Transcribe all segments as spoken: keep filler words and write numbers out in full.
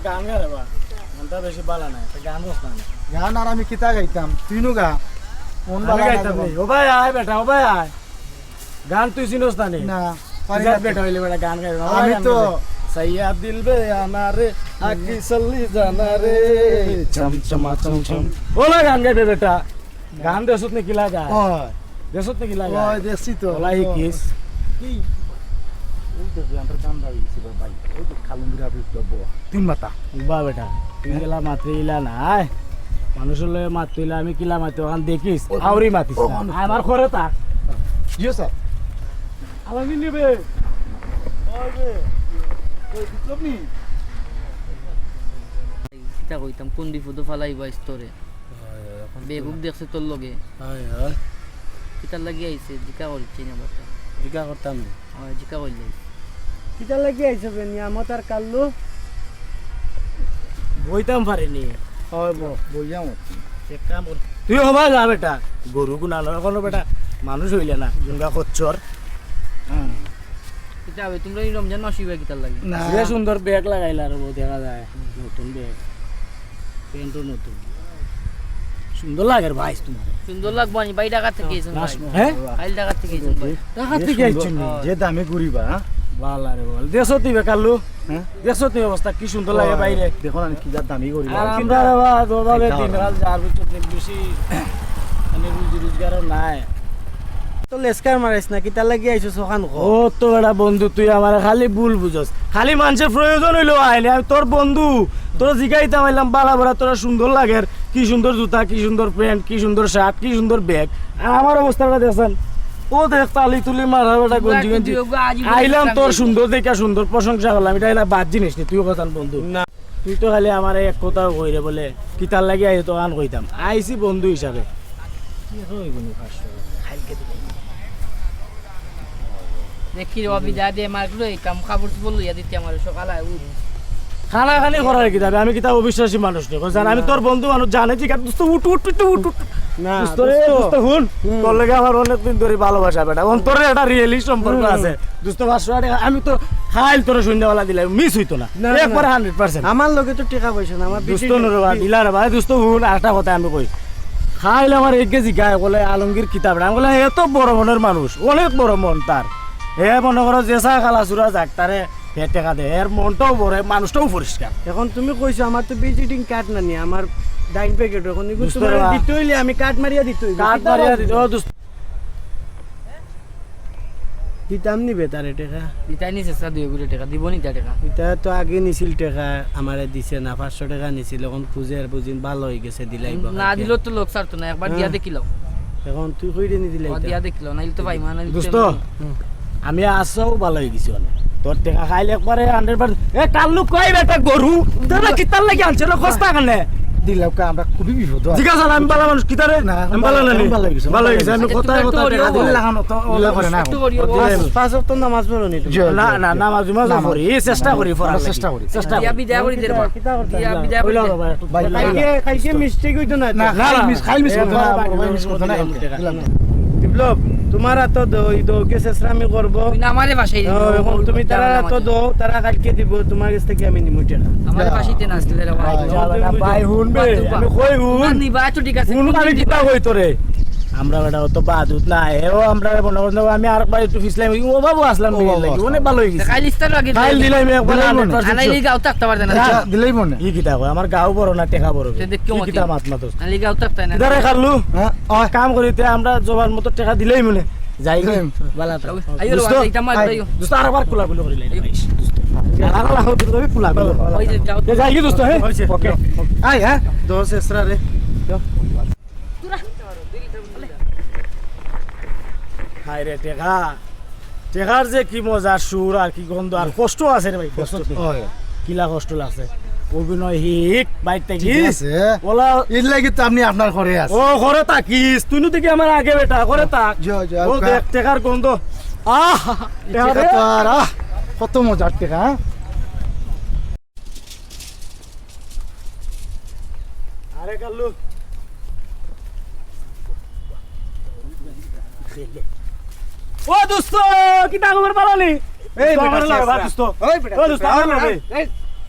গান গা রে বা, গানটা বেশি বালা নাই, একটা গান রস না। গান আর আমি কিতা গাইতাম, তুই নু গা। মন আমি বালা না গাইতাম রে। ও ভাই আয় বেটা, ও ভাই আয়। গান তুই চিনস না নি? না, পারি না তো। বেটা হইলে বেটা গান গাইবে না। আমি তো সাইয়া দিল বে আনা রে, আকি সল্লি জানা রে, চম চমা চম চম। ওলা গান গাইবে বেটা। গান দেশত নাকি লাগা? ওই। দেশত নাকি লাগা? ওই, দেশি তো। ওলাই কিস? কি? ওই তো যে আমরা গান গাই গেছি বা ভাই। ওই তো খালুঙ্গির আবির তো বউ। তিন মাথা। বা বেটা, তুই গেলা মাত্র ইলা না, আয়। মানুষের লগে মাত্র ইলা, আমি কিলা মাত্র, ওখান দেখিস, ওখান আউরি মাতিস ও না। ওখান আয়, আমার ঘরে থাক। জিও স্যার। আমার নিয়ে নেবে। ওই রে। ওই বিপ্লব নি? কিতা কইতাম, কোন বিপদে ফালাইবা স্তরে? হয়, হয়, এখন তো বেগুক দেখছে তোর লগে। হয়, হয়। কিতার লাগি আইছে? জিকা করছি না বাটা। জিকা করতাম নি। হয়, জিকা করলে। কিতার লাগি আইছো বে নিয়ামত আর কাল্লু? বইতাম পারিনি। হয়, ব-, বইয়া মত। এক কাম কর। তুই হবা যা বেটা। গরু গুনা লয়, কোনো বেটা মানুষ হইলে না। জুঙ্গা খচ্চর। হ্যাঁ। কিতা হবে? তোমরা এই রমজান মাস হইবা কিতার লাগি? না। যে সুন্দর ব্যাগ লাগাইলা আর বউ দেখা যায়। নতুন ব্যাগ। প্যান্টও নতুন। সুন্দর লাগের ভাই তোমার। সুন্দর লাগবো নি ভাই, ঢাকা থেকে আইছেন ভাই। হ্যাঁ? কাল ঢাকা থেকে আইছেন ভাই। ঢাকা থেকে আইছেন নি? যে দামি ঘুরিবা, হ্যাঁ? বালা রে বালা। দেশো তুই বেকাল্লু? হ্যাঁ? দেশো তুই অবস্থা কি সুন্দর লাগে বাইরে। দেখো না কি যা দামি ঘুরিবা। আর আমরা রে বা, তো ভাবে খাইতাম দিন না। কাল যার ভিতর দিন বেশি, মানে রুজি রোজগারও নাই। তো লেস্কার মারাইস না, কিতার লাগি আইছস ওখান ক? ও তো বেটা বন্ধু, তুই আমারে খালি ভুল বুঝস। খালি মানুষের প্রয়োজন হইলো আইলে, আমি তোর বন্ধু, তোরা জিগাইতাম আইলাম, বালা বেটা, তোরা সুন্দর লাগের, কি সুন্দর জুতা, কি সুন্দর প্যান্ট, কি সুন্দর শার্ট, কি সুন্দর ব্যাগ। আর আমার অবস্থাটা দেখছেন, ও দেখ তালি তুলি মারা বেটা, গঞ্জি গঞ্জি। আইলাম তোর সুন্দর দেখা সুন্দর প্রশংসা করলাম, এটা, এটা বাদ জিনিস নি, তুই কথা বন্ধু। না। তুই তো খালি আমারে এক কথাও কইরে বলে, কিতার লাগি আইছো তো আন কইতাম। আইছি বন্ধু হিসাবে। কি হইব নি পাঁচশো? কালকে দিলে। দেখি রে, অবি যা দে, মার গুলো এই কাম কাপড় চোপড় লইয়া দিতে আমার সকালে উঠ। খানা খানি করার কি যাবে? আমি কিতা অবিশ্বাসী মানুষ নি? কইছান, আমি না। তোর বন্ধু মানুষ জানে, ঠিক আছে? দোস্ত, উঠ, উঠ, উঠ, উঠ, উঠ। না, দোস্ত রে, দোস্ত। দোস্ত, হুন। হুম। তোর লগে আমার অনেক দিন ধরে ভালোবাসা, বেটা। অন্তরে একটা রিয়েলি সম্পর্ক হুম। আছে। দোস্ত, পাঁচশো টাকা আমি তো খাইল তোরে সন্ধ্যাবেলা দিলে মিস হইতো না। না, না। একবারে হান্ড্রেড পার্সেন্ট। আমার লগে তো টাকা পয়সা না, আমার দোস্ত বিক্রি নুরে বা, দিলা রে ভাই, দোস্ত হুন, আরেকটা কথা আমি কই। খাইল আমার এক কেজি গায়ে বলে আলমগীর কিতাব, আমি বলে, "এত বড় মনের মানুষ, অনেক বড় মন তার।" হে মনে করো যে চা খালা চুরা যাক, তারে হে টাকা দে, এর মনটাও বড়, মানুষটাও পরিষ্কার। এখন তুমি কইছো আমার তো ভিজিটিং কার্ড না নিয়ে, আমার ডাইন প্যাকেট, এখন এগুলো দোস্ত তোমার রে বা। দিতে হইলে আমি কার্ড মারিয়া দিতে হইবে। কার্ড মারিয়া দিতে, ও দোস্ত। দিতাম নি বেটারে টেকা। দিতাই নি চেষ্টা দুই গুড়ে টেকা, দিব নি তা টেকা? ইটা তো আগে নিছিল টেকা, আমারে দিছে না, পাঁচশো টেকা নিছিল, এখন খুঁজে আর বুঝিন ভালো হয়ে গেছে, দিলাই বা না কালকে। দিলেও তো লোক ছাড়তো না, একবার দিয়া হ্যাঁ। দেখিলাও। এখন তুই কই রে নি দিলাই ও তা? দিয়া দেখিলাও, নাইলে তো ভাই মা, নাইলে দোস্ত, তো হুম। আমি আসাও ভালো হয়ে গেছি অনেক। তোর টেকা খাইলে একবারে হান্ড্রেড পার্সেন্ট। এ, কাল্লু কই বেটা গরু? তোরা কিতার লাগি আনছে রে, কস্তা কানে? দিলাও কা, আমরা খুবই বিপদ আছে। জিজ্ঞাসা আমি বালা মানুষ, কিতারে? না, আমি বালা না নি? বালা হয়ে গেছে। বালা হয়ে গেছে, আমি আচ্ছা, কথায় তুমি কথায় একটু টেকা করিও। দিলে লাগানো তো ওলা করে না। একটু করিও। পাঁচ, পাঁচ ওয়াক্ত নামাজ পড়ো নি তুমি? জি, অয়, জি, না, জি। না, নামাজ, নামাজ নামাজ। পড়ি, এই চেষ্টা করি, আমরা পড়ার লাগি। চেষ্টা করি, চেষ্টা করি। দিয়া বিদায় করি দে রে বা। কিতা করতে দিয়া হবে? বিদায় করি ওলা দে। বাবা, একটু ভাই, ভাই, কালকে, কালকে মিস্টেক হইতো না। না, না, খাইল মিস, খাইল মিস করতো না, একবার ভাই, ভাই, মিস করতো না, ভাই, দিলাম। দিলাম। বিপ্লব, তোমার তো দ-, ওই দৌকে শেষরা আমি করবো। তুই না আমারে বাসায় ও, দিবি। এখন তুমি তারা তো দৌ, তারা কালকে দিব, তোমার কাছ থেকে আমি নিমু টেকা। আমার বাসাইতে না আসলে রে ভাই। ভাই, যা বেটা, ভাই, হুন বে, বাদ দে, আমি কই হুন? না, নিবা তো ঠিক আছে, হুন, কোন আমি দিন কিতা দিবা? কই তোরে? আমরা বেটা অত বাদুত না, এও আমরা মনে করলাম আমি আরেকবার একটু ফিসলাম, ও বাবু আসলাম ও বিয়ে বাবু লাগি, আসলাম। অনেক ভালো হয়ে গেছে। কাল ইস্তার আগে খাইল দিলাম একবার দিলাম হান্ড্রেড পার্সেন্ট আনাই লিগা উত্তাপ তাবার দেনা। আচ্ছা, দিলেই মনে। ই কিতা কয়, আমার গাও বড় না, টেকা বড়। তে দেখ কেউ কি কিতা মাত মাতস? আনাই লিগা উত্তাপ তাই না। ইদারে খালু, হ্যাঁ, অয়। কাম করিতে আমরা জবার মতো টেকা দিলেই মনে। যাই রে। দিলেই। বালা তো। আইও রে, দোস্ত, এটা মার আই, দিও। দোস্ত, আরেকবার কুলাকুলি করি লাইলে, ভাই, দোস্ত। আর আলাদা হোক, তুমি কুলাকুলি করো। ওই যে যাও। এ, যাই কি দোস্ত, হ্যাঁ? ওই যে, ওকে। আই, হ্যাঁ? দশ এসরা রে। হায় রে, টেকা। টেকার যে কি মজা, সুর আর কি গন্ধ, আর কষ্ট আছে রে ভাই, কষ্ট কষ্ট। তো। হয়। কিলা কষ্ট লাগছে। অভিনয় হিট, বাইর থাকি। ঠিক আছে। ওলা এর লাগি তো আপনি আপনার ঘরে আছেন। ও, ঘরে থাকিস। তুই নু দেখি আমার আগে বেটা, ঘরে থাক। জি, জি, ও আচ্ছা। দেখ, টেকার গন্ধ। আহ, এই টেকা টেকা রে। তো আর, আহ, কত মজার টেকা, হ্যাঁ? আরে কাল্লু। ও দোস্ত, কিতা খবর বালা নি? এই দোস্ত, বেটা, আমার লগে, শেষ দোস্ত। ওই বেটা, ও দোস্ত, আমার লগে। এই,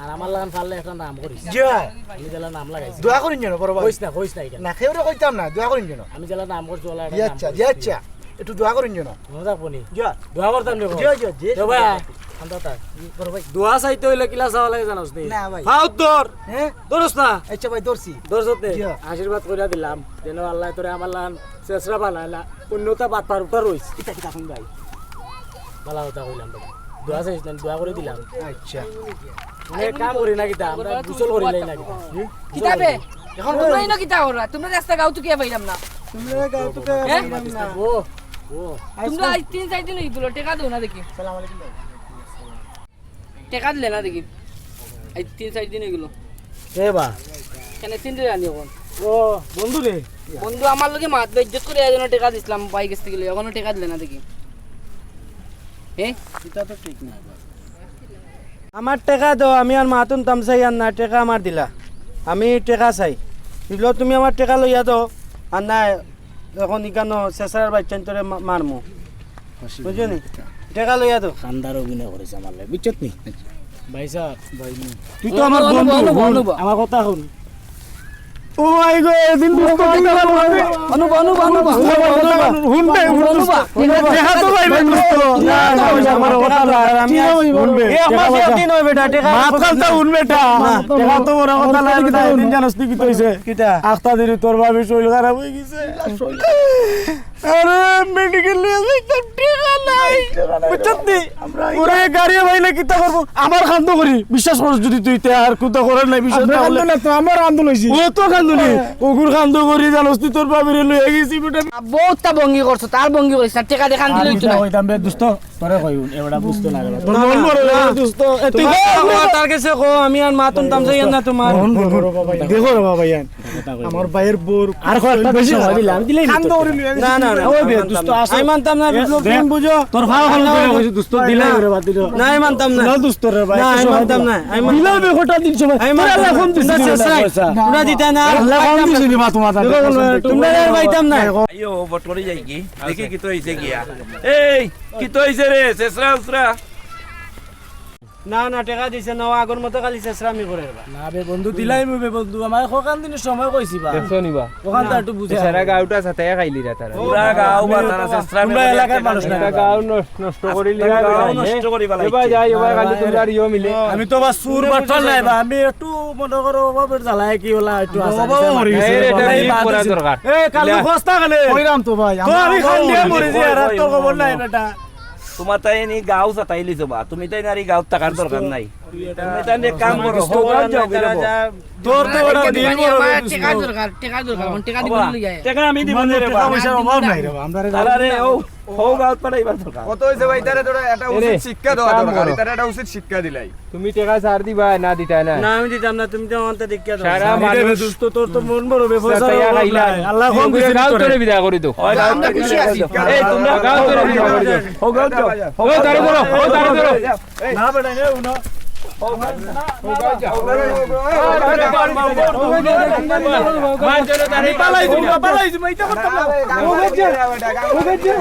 আর আমার লাখান পারলে একটা নাম করিস। জি অয়। আমি যেলা নাম লাগাইছি। দোয়া করইন যেন, বড় ভাই। কইস না, কইস না ইখান। না, কেউরে কইতাম না, দোয়া করইন যেন। আমি যেলা নাম করছি, ওলা একটা জি নাম আচ্ছা, করিস জি তুই। আচ্ছা। একটু দোয়া করইন যেন। মনে থাকবো নি? জি অয়। দোয়া করতাম রে। জি অয়, জি অয়, জি অয়। দে ভাই, আন্দা থাক। বড় ভাই। দোয়া চাইতে অইলে কিলা চাওয়া লাগে জানোস নি? না ভাই। পাও ধর। হ্যাঁ? ধরস না? আচ্ছা ভাই, ধরছি। ধরছত নি? জি অয়। আশীর্বাদ করিয়া দিলাম। যেন আল্লায় তোরে আমার লাখান শেষরা বানাইলা। অন্যতা বাদ পার উঠা রইস। কিতা কিতা কইন ভাই? ভালা কথা কইলাম বেটা। দোয়া চাইস না, দোয়া করি দিলাম। আচ্ছা। মানে কাম করি না কিতা, আমরা গোসল করি লাই না কিতা? কিতা বে? এখন তোমরা ইনো কিতা কররা? তোমরা রাস্তা গাঁও তো কিয়া পাইলাম না? তোমরা গাঁও তো কিয়া হ্যাঁ? পাইলাম না? ও, ও। তোমরা আইজ তিন চাইর দিন অইগেলো, টেকা দেও না দেখি। সালাম আলাইকুম ভাই। টেকা দিলে না দেখি। আইজ তিন চাইর দিন অইগেলো। এ বা। কেনে চিনরে আনি অখন? ও, বন্ধু রে। বন্ধু, আমার লগে মাত, বেইজ্জত করি আইজ টেকা দিছলাম, ভাই গেছ থাকি লই, অখনো টেকা দিলে না দেখি। হে? ইটা তো ঠিক না। আমার টেকা দেও, আমি আর মাতুন তামসাই আর না, টেকা আমার দিলা। আমি টেকা চাই। দিলো তুমি আমার টেকা লইয়া দেও, আর না অখন ইকানো শেষরার বাইচ্চাইন্তরে মা-, মারমু। বুঝছো নি? টেকা লইয়া দেও। খান্দার অভিনয় করিস আমার লগে, বুঝছত নি? ভাই সাহেব, ভাই নি। তুই তো আমার অনু, বন্ধু, অনু, হুন, অনু। আমার কথা হুন। ও ভাই গো, এদিন দোস্ত ভাই গো, অনু, অনু, অনু, অনু। হুন বে, হুন দোস্ত। দেখা তো ভাই, ভাই দোস্ত। না, না, না, আমার কথা না, আমি হুন বে। এক মাস একদিন অয় বেটা, টেকা মাত খান তো হুন বেটা। না, টেকা তো বড় কথা না, এদিন জানোস তুই কিতা অইছে? কিতা? আখতা দিরি তোর ভাবি শরীর খারাপ অই গেছে। আরে, মেডিকেল লইয়া যাইতাম, টেকা নাই। বুঝছত নি? ওরে, গাড়ি পাইলে কিতা করবো? আমার কান্দো করি, বিশ্বাস করস যদি তুই, তে আর কুতা করার নাই, বিশ্বাস না করলে। না তো, আমার কান্দো লইছি। ও তো কান্দো নি? ওগুর কান্দো করি, জানোস তুই, তোর ভাবিরে লইয়া গেছি, বেটা। বউততা ভঙ্গি করছো, তার ভঙ্গি করিস না, টেকা দেখান দিলে অইতো না। কইতাম বে, দোস্ত, তোরে কইউন, এবড়া বুঝতো না রে। তোর মন বড় না, দোস্ত। এ, তুই তার গেছে কও, আমি আর মাতুন তামসাই না তোমার। দেখো রে বাবা, ইয়ান। আমার ভাইয়ের বউর আর কয়েকটা বেশি সময় দিলে আমি দিলেই কান্দো করি লইয়া না, না, না, ওই বে, দোস্ত, আসো। আমি মানতাম না, বিপ্লব, তুমি বুঝো। তোর ভাই ভালো করে কইছে, দোস্ত, দিলাই করে বাদ দিল। না, আমি মানতাম না। না, দোস্ত রে ভাই, না, আমি মানতাম না। আমি মানতাম দিলাই বে কটা দিন সময়। আমি মানতাম না। আল্লাহ কম দিছে না, শেষ নাই। তোমরা দিতা না। আল্লাহ কম দিছে নি বা তোমার। তোমরা আর পাইতাম না। আইও, বট করি যাই কি? দেখি কিতা অইছে গিয়া। এই, কিতা অইছে রে, শেষরা উসরা? না, না, টেকা দিছে না, ও আগর মতো খালি শেষরামি করে বা। না বে বন্ধু, দিলাইমু বে বন্ধু, আমারে কখান দিনর সময় কইছি বা। দেখছো নি বা? ওখান তো একটু বুঝে। সারা গাঁওটা সাতাইয়া খাইলি রে তারা। পুরা গাঁও বা তারা শেষরামি তোমরা করে এলাকার মানুষ না। একটা গাঁও নষ্ট, নষ্ট করিলি রে। গাঁও নষ্ট করি এ বা যাই, এ বা খালি তোমরা আর ইয়ো মিলে। আমি তো বা চুর বাটপার নাই বা, আমি একটু মনে করো অভাবের জ্বালায় কি ওলা একটু আছে। অভাব মরে গেছে। এই রে, এটা ঠিক করা দরকার। এ, কালু খস্তা গেলে। কইরাম তো ভাই, তো আমি খান দিয়া মরে যাই, আর তো খবর নাই বেটা। তোমার তাই নি গাঁও সাতাইলিছো বা, তুমি তাই নারি গাঁও থাকার দরকার নাই। তুমি তাই নি কাম করো, হো গাঁও যাও গিরে বা। তোর তো ওটা দিন বড় আমার টেকা দরকার, টেকা দরকার, কোন টেকা দিব বাবা, লই যায়। টেকা আমি দিব মানে রে টেকা বা। পয়সার অভাব নাই রে বা, আমরা রে তারা রে, ও, হো গাঁও পাঠাইবার দরকার। কত হইছে ভাই, তারে তোরা একটা উচিত শিক্ষা দেওয়া দরকার, তারে একটা উচিত শিক্ষা দিলাই। তুমি টেকা ছাড় দিবা, না দিতা না? না, আমি দিতাম না, তুমি তো আমারটা দেখিয়া দাও। সারা মানুষ দোস্ত, তোর তো মন বড়, বেপয়সা অভাব নাই। আল্লাহ কম দিছে গাঁও তোরে। তোরে বিদায় করে দাও। ওই গাঁও আমরা খুশি আছি। এই তোমরা গাঁও তোরে বিদায় করে দাও। ও গাঁও যাও। ও তারে ধরো, ও তারে ধরো। না বেটা, এ উনো। মার জন্য তারে পালাই দিমু, পালাই দিমু, এটা করতাম না। ও গেছে, ও গেছে।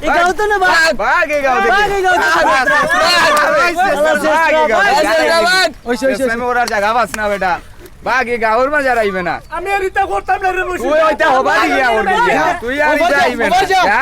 এই গাঁও তো না, ভাগ। ভাগ এই গাঁও থেকে। ভাগ এই গাঁও থেকে। ভাগ এই গাঁও থেকে। ভাগ এই গাঁও থেকে। ভাগ এই গাঁও থেকে। ওই, ওই, ওই। ওরা জায়গা পাস না বেটা। ভাগ এই গাঁওর মাঝে আর আইবে না। আমি আর ইতা করতাম না রে রশিদ। তুই ওইটা হবা দিয়া ওর গিয়া। তুই আর ইতা আইবে না।